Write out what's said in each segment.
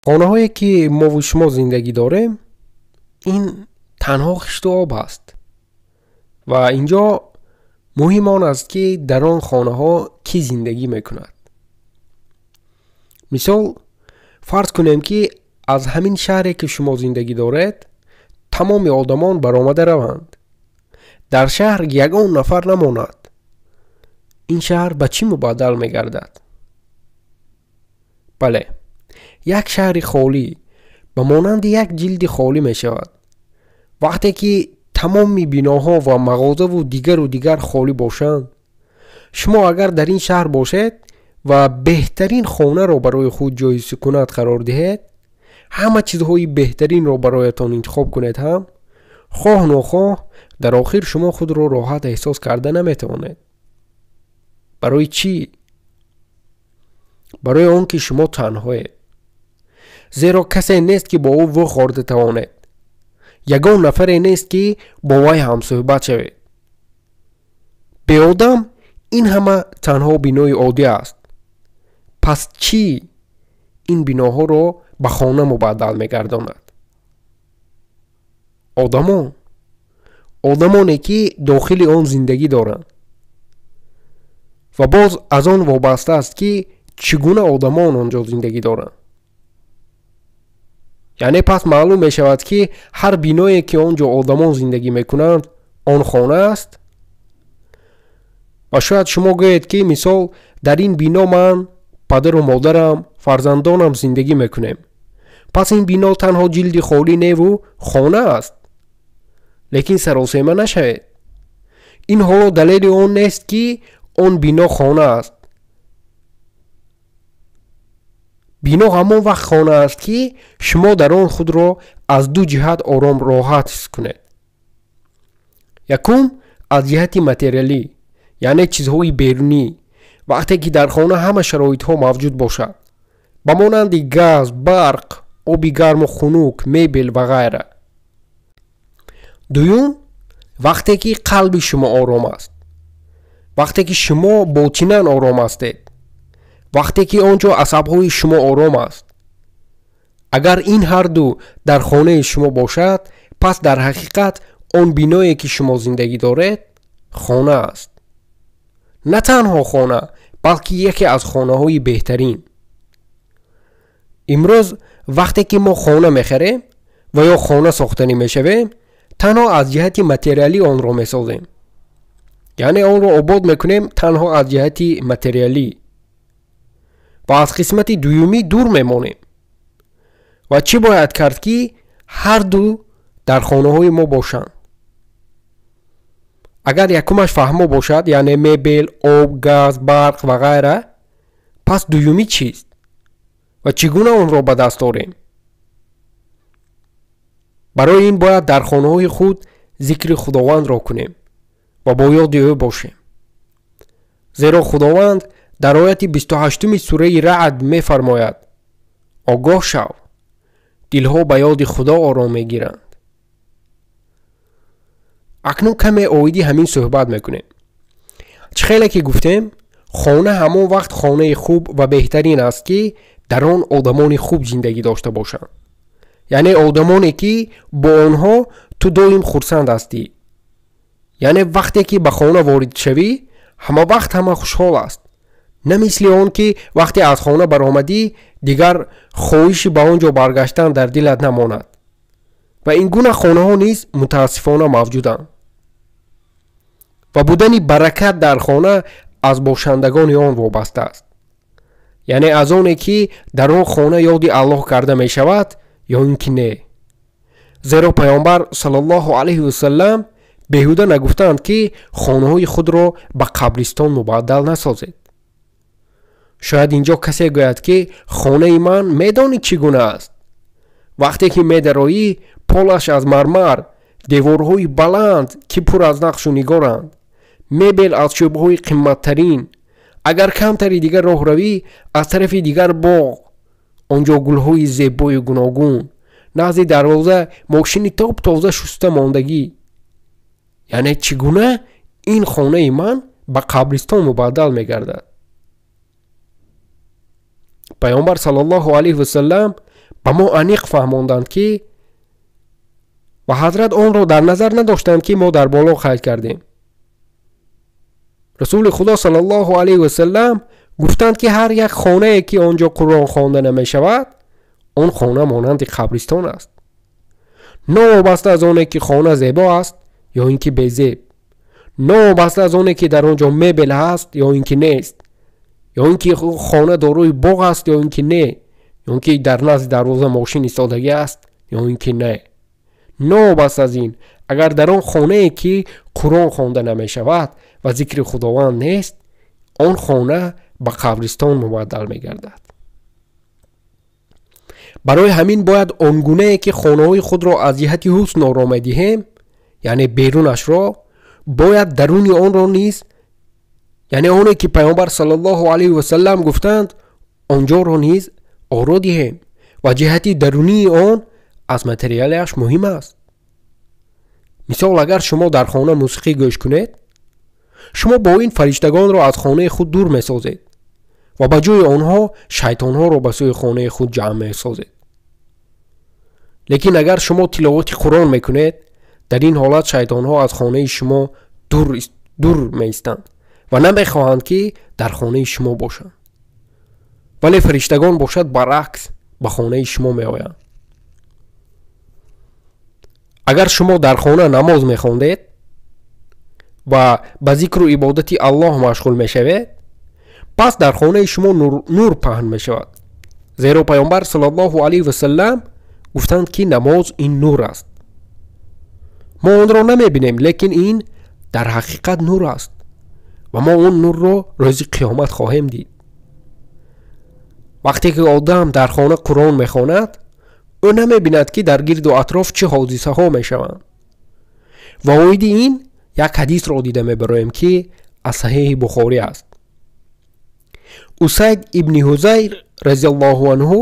Хонаҳое ки мову шумо зиндагӣ дорем, ин танҳо хишту об аст. Ва инҷо муҳим он аст, ки дар он хонаҳо кӣ зиндагӣ мекунад. Мисол, фарз кунем, ки аз ҳамин шаҳре ки шумо зиндагӣ доред, тамоми одамон баромада раванд. Дар шаҳр ягон нафар намонад. Ин шаҳр ба чӣ мубаддал мегардад? Бале, як шаҳри холӣ ба монанди як ҷилди холӣ мешавад. Вақте ки тамоми биноҳо ва мағозаву дигару дигар холӣ бошанд, шумо агар дар ин шаҳр бошед ва беҳтарин хонаро барои худ ҷойи сукунат қарор диҳед, ҳама чизҳои беҳтаринро бароятон интихоб кунед ҳам, хоҳ нохоҳ дар охир шумо худро роҳат эҳсос карда наметавонед. Барои чӣ? Барои он ки шумо танҳоед. Зеро касе нест, ки бо ӯ вохӯрда тавонед. Ягон нафаре нест, ки бо вай ҳамсӯҳбат шавед. Беодам ин ҳама танҳо бинои оддӣ аст. Пас чӣ ин биноҳоро ба хона мубаддал мегардонад? Одамон. Одамоне, ки дохили он зиндагӣ доранд. Ва боз аз он вобаста аст, ки чӣ гуна одамон он ҷо зиндагӣ доранд. Яъне пас маълум мешавад, ки ҳар биное, ки он ҷо одамон зиндагӣ мекунанд, он хона аст. Ва шояд шумо гӯед, ки мисол, дар ин бино ман, падару модарам, фарзандонам зиндагӣ мекунем. Пас ин бино танҳо ҷилди холӣ неву хона аст. Лекин саросема нашавед. Ин ҳоло далели он нест, ки он бино хона аст. Бино ҳамон вақт хона аст, ки шумо дар он худро аз ду ҷиҳат ором роҳат ҳис кунед. Якум, аз ҷиҳати материалӣ, яъне чизҳои берунӣ, вақте ки дар хона ҳама шароитҳо мавҷуд бошад, ба монанди газ, барқ, оби гарму хунук, мебел ва ғайра. Дуюм, вақте ки қалби шумо ором аст, вақте ки шумо ботинан ором ҳастед, вақте ки он ҷо асабҳои шумо ором аст. Агар ин ҳарду дар хонаи шумо бошад, пас дар ҳақиқат он биное, ки шумо зиндагӣ доред, хона аст. На танҳо хона, балки яке аз хонаҳои беҳтарин. Имрӯз вақте ки мо хона мехарем ва ё хона сохтанӣ мешавем, танҳо аз ҷиҳати материалӣ онро месозем. Яъне онро обод мекунем танҳо аз ҷиҳати материалӣ ва аз қисмати дуюмӣ дур мемонем. Ва чӣ бояд кард, ки ҳарду дар хонаҳои мо бошанд? Агар якумаш фаҳмо бошад, яъне мебел, об, газ, барқ ва ғайра, пас дуюмӣ чист? Ва чӣ гуна онро ба даст орем? Барои ин бояд дар хонаҳои худ зикри Худовандро кунем ва бо ёди ӯ бошем. Зеро Худованд дар ояти 28 сураи Раъд мефармояд: огоҳ шав, дилҳо ба ёди Худо ором мегиранд. Акнун каме оиди ҳамин суҳбат мекунем. Чӣ хеле ки гуфтем, хона ҳамон вақт хонаи хуб ва беҳтарин аст, ки дар он одамони хуб зиндагӣ дошта бошанд. Яъне одамоне, ки бо онҳо ту доим хурсанд ҳастӣ. Яъне вақте ки ба хона ворид шавӣ, ҳама вақт ҳама хушҳол аст. На мисли он ки вақте аз хона баромадӣ, дигар хоҳиши ба он ҷо баргаштан дар дилат намонад. Ва ин гуна хонаҳо низ мутаассифона мавҷуданд. Ва будани баракат дар хона аз бошандагони он вобаста аст. Яъне аз оне, ки дар он хона ёди Аллоҳ карда мешавад ё ин ки не. Зеро Паёмбар саллаллоҳу алайҳи васаллам беҳуда нагуфтаанд, ки хонаҳои худро ба қабристон мубаддал насозед. Шояд инҷо касе гӯяд, ки хонаи ман медонӣ чӣ гуна аст. Вақте ки медароӣ, полаш аз мармар, деворҳои баланд, ки пур аз нақшу нигоранд, мебел аз чӯбҳои қимматтарин. Агар камтари дигар роҳ равӣ, аз тарафи дигар боғ, он ҷо гулҳои зебои гуногун, назди дарвоза мошини топ тоза шуста мондагӣ. Яъне чӣ гуна ин хонаи ман ба қабристон мубаддал мегардад? Паёмбар саллаллоҳу алайҳи васаллам Ба мо аниқ фаҳмонданд, ки ва ҳазрат онро дар назар надоштанд, ки мо дар боло қайд кардем. Расули Худо саллаллоҳу алайҳи васаллам гуфтанд, ки ҳар як хонае, ки он ҷо Қуръон хонда намешавад, он хона монанди қабристон аст. Новобаста аз оне, ки хона зебо аст ё ин ки безеб, новобаста аз оне, ки дар он ҷо мебел ҳаст ё ин ки нест, ё ин ки хона дорои боғ аст ё ин ки не, ё ин ки дар назди дарвоза мошин истодагӣ аст ё ин ки не. Новобаста аз ин, агар дар он хонае, ки Қуръон хонда намешавад ва зикри Худованд нест, он хона ба қабристон мубаддал мегардад. Барои ҳамин бояд он гунае, ки хонаҳои худро аз ҷиҳати ҳусн оро медиҳем, яъне берунашро, бояд даруни онро низ, яъне оне, ки Пайғамбар саллаллоҳу алайҳи васаллам гуфтанд, он ҷоро низ оро диҳем ва ҷиҳати дарунии он аз материалиаш муҳим аст. Мисол, агар шумо дар хона мусиқӣ гӯш кунед, шумо бо ин фариштагонро аз хонаи худ дур месозед ва ба ҷои онҳо шайтонҳоро ба сӯи хонаи худ ҷамъ месозед. Лекин агар шумо тиловати Қуръон мекунед, дар ин ҳолат шайтонҳо аз хонаи шумо дур меистанд ва намехоҳанд, ки дар хонаи шумо бошанд. Вале фариштагон бошад баръакс ба хонаи шумо меоянд. Агар шумо дар хона намоз мехондед ва ба зикру ибодати Аллоҳ машғул мешавед, пас дар хонаи шумо нур паҳн мешавад. Зеро Пайғамбар саллаллоҳу алайҳи васаллам гуфтанд, ки намоз ин нур аст. Мо онро намебинем, лекин ин дар ҳақиқат нур аст ва мо он нурро рӯзи қиёмат хоҳем дид. Вақте ки одам дар хона Қуръон мехонад, ӯ намебинад, ки дар гирду атроф чӣ ҳодисаҳо мешаванд. Ва оиди ин як ҳадисро дида мебароем, ки аз Саҳеҳи Бухорӣ аст. Усайд ибни Ҳузайр разияллоҳу анҳу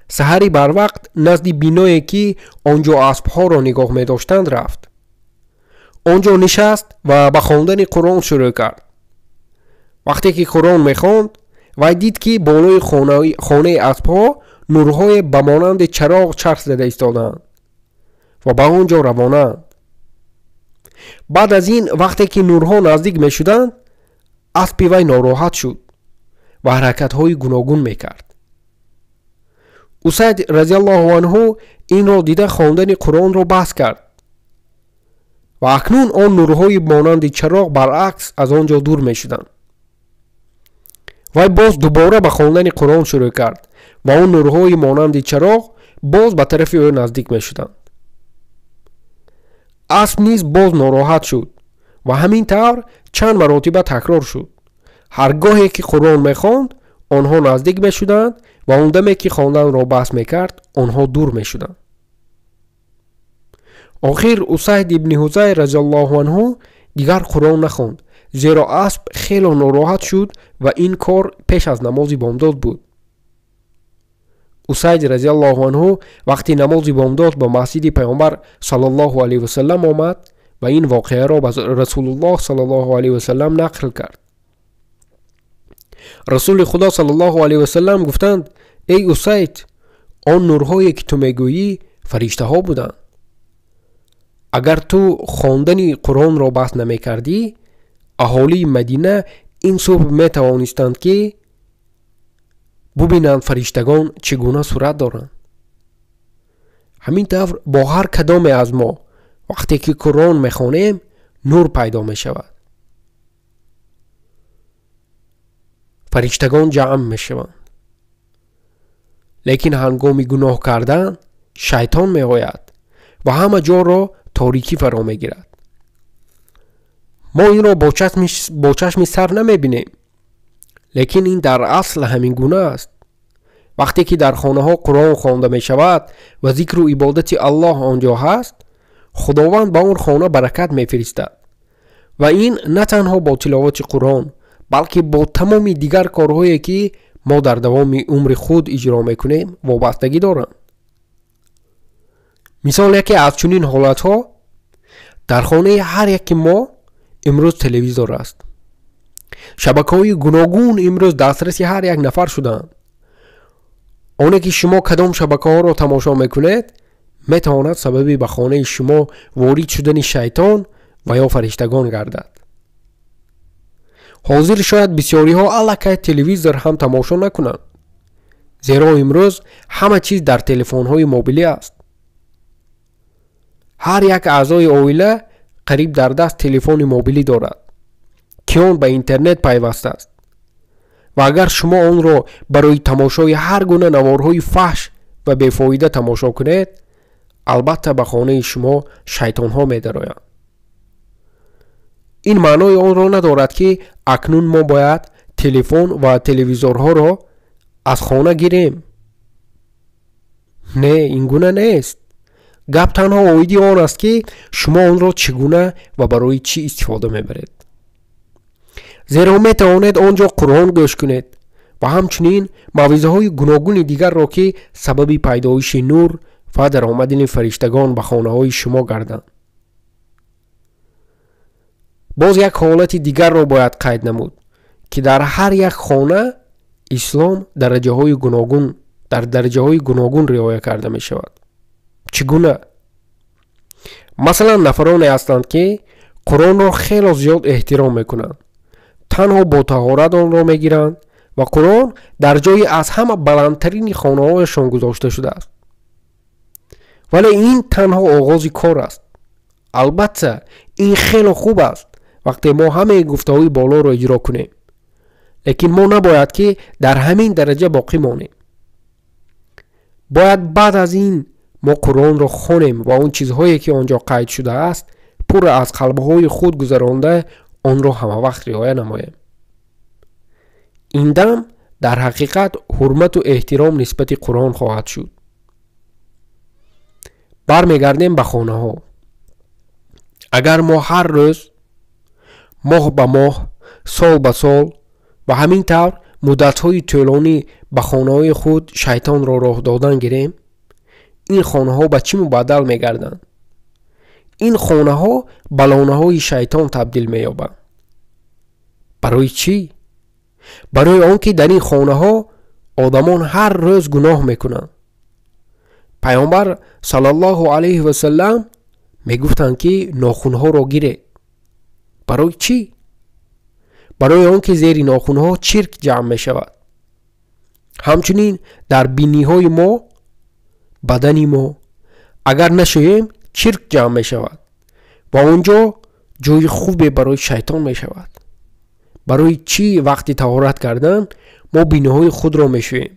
саҳари барвақт назди биное, ки он ҷо аспҳоро нигоҳ медоштанд, рафт. Он ҷо нишаст ва ба хондани Қуръон шурӯъ кард. Вақте ки Қуръон мехонд, вай дид, ки болои хонаи аспҳо нурҳое ба монанди чароғ чарх зада истодаанд ва ба он ҷо равонаанд. Баъд аз ин, вақте ки нурҳо наздик мешуданд, аспи вай нороҳат шуд ва ҳаракатҳои гуногун мекард. Усайд разияллоҳу анҳу инро дида хондани Қуръонро баҳс кард ва акнун он нурҳои монанди чароғ баръакс аз он ҷо дур мешуданд. Вай боз дубора ба хондани Қуръон шурӯъ кард ва он нурҳои монанди чароғ боз ба тарафи ӯ наздик мешуданд. Асп низ боз нороҳат шуд ва ҳамин тавр чанд маротиба такрор шуд. Ҳар гоҳе ки Қуръон мехонд, онҳо наздик мешуданд ва он даме ки хонданро баҳс мекард, онҳо дур мешуданд. Охир Усайд ибни Ҳузайр разияллоҳу анҳу дигар Қуръон нахонд, зеро асп хело нороҳат шуд ва ин кор пеш аз намози бомдод буд. Усайд разияллоҳу анҳу вақти намози бомдод ба масҷиди Пайғамбар саллаллоҳу алайҳи васаллам омад ва ин воқеаро ба Расулуллоҳ саллаллоҳу алайҳи васаллам нақл кард. Расули Худо саллаллоҳу алайҳи васаллам гуфтанд: эй Усайд, он нурҳое, ки ту мегӯӣ, фариштаҳо буданд. Агар ту хондани Қуръонро баҳс намекардӣ, аҳолии Мадина ин субҳ метавонистанд, ки бубинанд фариштагон чӣ гуна сурат доранд. Ҳамин тавр бо ҳар кадоме аз мо вақте ки Қуръон мехонем, нур пайдо мешавад. Фариштагон ҷамъ мешаванд. Лекин ҳангоми гуноҳ кардан шайтон меояд ва ҳама ҷоро торикӣ фаро мегирад. Мо инро бо чашми сар намебинем, лекин ин дар асл ҳамин гуна аст. Вақте ки дар хонаҳо Қуръон хонда мешавад ва зикру ибодати Аллоҳ он ҷо ҳаст, Худованд ба он хона баракат мефиристад. Ва ин на танҳо бо тиловати Қуръон, балки бо тамоми дигар корҳое, ки мо дар давоми умри худ иҷро мекунем, вобастагӣ доранд. Мисол, яке аз чунин ҳолатҳо дар хонаи ҳар яки мо имрӯз телевизор аст. Шабакаҳои гуногун имрӯз дастраси ҳар як нафар шудаанд. Оне ки шумо кадом шабакаҳоро тамошо мекунед, метавонад сабаби ба хонаи шумо ворид шудани шайтон ва ё фариштагон гардад. Ҳозир шояд бисёриҳо аллакай телевизор ҳам тамошо накунанд, зеро имрӯз ҳама чиз дар телефонҳои мобилӣ аст. Ҳар як аъзои оила қариб дар даст телефони мобилӣ дорад, ки он ба интернет пайваст аст. Ва агар шумо онро барои тамошои ҳар гуна наворҳои фаҳш ва бефоида тамошо кунед, албатта ба хонаи шумо шайтонҳо медароянд. Ин маънои онро надорад, ки акнун мо бояд телефон ва телевизорҳоро аз хона гирем. Не, ин гуна нест. Гап танҳо оиди он аст, ки шумо онро чӣ гуна ва барои чӣ истифода мебаред. Зеро метавонед он ҷо Қуръон гӯш кунед ва ҳамчунин мавъизаҳои гуногуни дигарро, ки сабаби пайдоиши нур ва даромадани фариштагон ба хонаҳои шумо гарданд. Боз як ҳолати дигарро бояд қайд намуд, ки дар ҳар як хона ислом дар дараҷаҳои гуногун риоя карда мешавад. Чӣ гуна? Масалан, нафароне ҳастанд, ки Қуръонро хело зиёд эҳтиром мекунанд, танҳо бо таҳорат онро мегиранд ва Қуръон дар ҷои аз ҳама баландтарини хонаҳояшон гузошта шудааст. Вале ин танҳо оғози кор аст. Албатта, ин хело хуб аст вақте мо ҳамаи гуфтаҳои болоро иҷро кунем, лекин мо набояд, ки дар ҳамин дараҷа боқӣ монем. Бояд баъд аз ин мо Қуръонро хонем ва он чизҳое, ки он ҷо қайд шудааст, пурра аз қалбҳои худ гузаронда онро ҳамавақт риоя намоем. Ин дам дар ҳақиқат ҳурмату эҳтиром нисбати Қуръон хоҳад шуд. Бармегардем ба хонаҳо. Агар мо ҳар рӯз, моҳ ба моҳ, сол ба сол ва ҳамин тавр муддатҳои тӯлонӣ ба хонаҳои худ шайтонро роҳ додан гирем, ин хонаҳо ба чӣ мубаддал мегарданд? Ин хонаҳо ба лонаҳои шайтон табдил меёбанд. Барои чӣ? Барои он ки дар ин хонаҳо одамон ҳар рӯз гуноҳ мекунанд. Пайғамбар саллаллоҳу алайҳи васаллам мегуфтанд, ки нохунҳоро гиред. Барои чӣ? Барои он ки зери нохунҳо чирк ҷамъ мешавад. Ҳамчунин дар биниҳои мо, бадани мо, агар нашӯем, чирк ҷамъ мешавад ва он ҷо ҷои хубе барои шайтон мешавад. Барои чӣ вақти таҳорат кардан мо биниҳои худро мешӯем?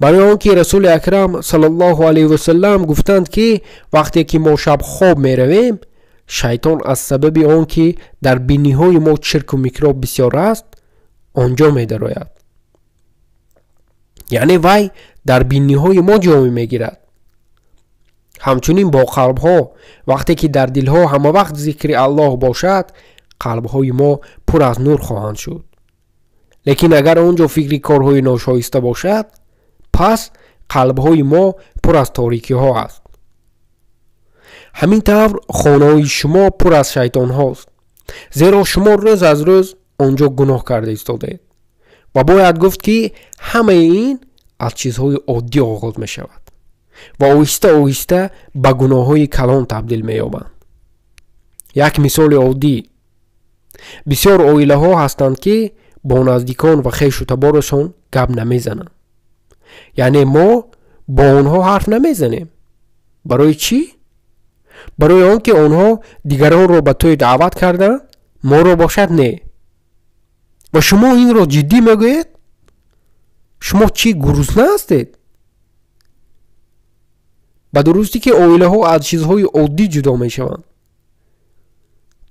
Барои он ки Расули Акрам саллаллоҳу алайҳи васаллам гуфтанд, ки вақте ки мо шаб хоб меравем, шайтон аз сабаби он ки дар биниҳои мо чирку микроб бисёр аст, он ҷо медарояд. Яъне вай дар биниҳои мо ҷой мегирад. Ҳамчунин бо қалбҳо, вақте ки дар дилҳо ҳамавақт зикри Аллоҳ бошад, қалбҳои мо пур аз нур хоҳанд шуд. Лекин агар он ҷо фикри корҳои ношоиста бошад, пас қалбҳои мо пур аз торикиҳо аст. Ҳамин тавр хонаҳои шумо пур аз шайтонҳост, зеро шумо рӯз аз рӯз он ҷо гуноҳ карда истодаед. Ва бояд гуфт, ки ҳамаи ин аз чизҳои оддӣ оғоз мешавад ва оҳиста оҳиста ба гуноҳҳои калон табдил меёбанд. Як мисоли оддӣ: бисёр оилаҳо ҳастанд, ки бо наздикон ва хешу таборашон гап намезананд. Яъне мо бо онҳо ҳарф намезанем. Барои чӣ? Барои он ки онҳо дигаронро ба тӯй даъват карданд, моро бошад не. Ва шумо инро ҷиддӣ мегӯед? Шумо чӣ, гурусна ҳастед? Ба дурустӣ, ки оилаҳо аз чизҳои оддӣ ҷудо мешаванд.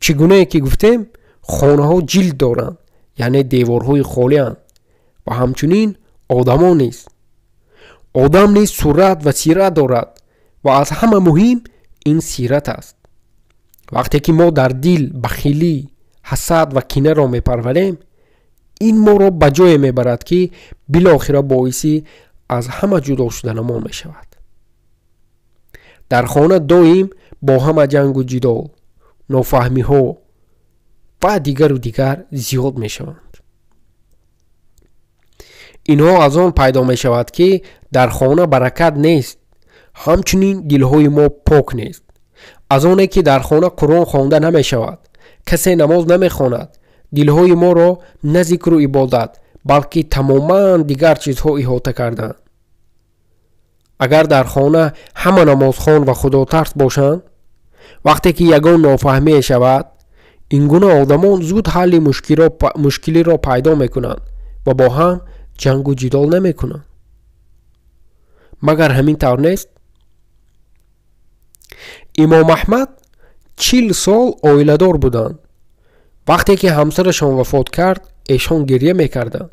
Чӣ гунае ки гуфтем, хонаҳо ҷилд доранд, яъне деворҳои холианд, ва ҳамчунин одамо низ. Одам низ сурат ва сират дорад ва аз ҳама муҳим ин сират аст. Вақте ки мо дар дил бахилӣ, ҳасад ва кинаро мепарварем, ин моро ба ҷое мебарад, ки билохира боиси аз ҳама ҷудо шуданамон мешавад. Дар хона доим бо ҳама ҷангу ҷидол, нофаҳмиҳо ва дигару дигар зиёд мешаванд. Инҳо аз он пайдо мешавад, ки дар хона баракат нест, ҳамчунин дилҳои мо пок нест. Аз оне ки дар хона Қуръон хонда намешавад, касе намоз намехонад, дилҳои моро на зикру ибодат, балки тамоман дигар чизҳо иҳота карданд. Агар дар хона ҳама намозхон ва худотарс бошанд, вақте ки ягон нофаҳмие шавад, ин гуна одамон зуд ҳалли мушкилиро пайдо мекунанд ва бо ҳам ҷангу ҷидол намекунанд. Магар ҳамин тавр нест? Имом Аҳмад 40 сол оиладор буданд. Вақте ки ҳамсарашон вафот кард, эшон гирья мекарданд.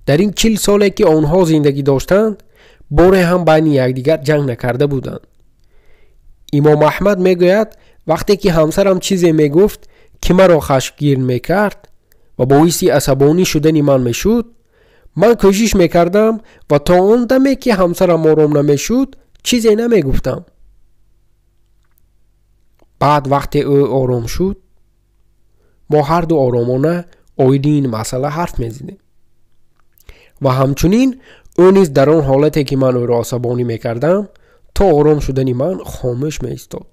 Дар ин 40 соле ки онҳо зиндагӣ доштанд, боре ҳам байни якдигар ҷанг накарда буданд. Имом Аҳмад мегӯяд, вақте ки ҳамсарам чизе мегуфт, ки маро хашмгир мекард ва боиси асабонӣ шудани ман мешуд, ман кӯшиш мекардам ва то он даме ки ҳамсарам ором намешуд, чизе намегуфтам. Баъд вақте ӯ ором шуд, мо ҳарду оромона оиди ин масъала ҳарф мезадем. Ва ҳамчунин ӯ низ дар он ҳолате ки ман ӯро асабонӣ мекардам, то ором шудани ман хомӯш меистод.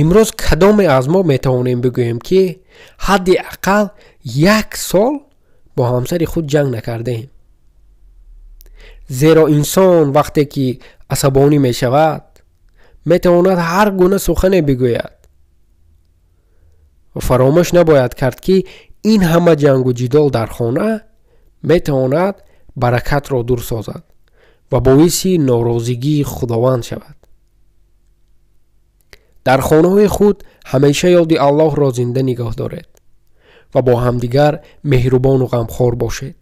Имрӯз кадоме аз мо метавонем бигӯем, ки ҳадди ақал 1 сол бо ҳамсари худ ҷанг накардаем? Зеро инсон вақте ки асабонӣ мешавад, метавонад ҳар гуна сухане бигӯяд. Ва фаромӯш набояд кард, ки ин ҳама ҷангу ҷидол дар хона метавонад баракатро дур созад ва боиси норозигии Худованд шавад. Дар хонаҳои худ ҳамеша ёди Аллоҳро зинда нигоҳ доред ва бо ҳамдигар меҳрубону ғамхор бошед,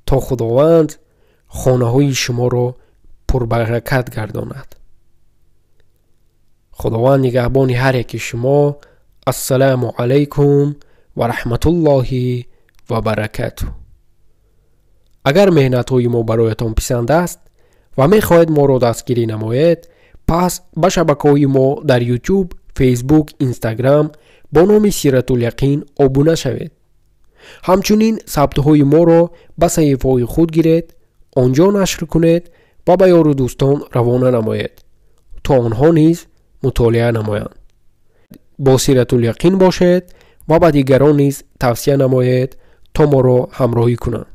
то Худованд хонаҳои шуморо пурбаракат гардонад. Худованд нигаҳбони ҳар яки шумо. Ассалому алайкум ва раҳматуллоҳи ва баракатуҳ. Агар меҳнатҳои мо бароятон писанд аст ва мехоҳед моро дастгирӣ намоед, пас ба шабакаҳои мо дар YouTube, Facebook, Instagram бо номи Сиратуляқин обуна шавед. Ҳамчунин сабтҳои моро ба саҳифаҳои худ гиред, онҷо нашр кунед ва ба ёру дӯстон равона намоед, то онҳо низ мутолиа намоянд. Бо Сиратуляқин бошед ва ба дигарон низ тавсия намоед, то моро ҳамроҳӣ кунанд.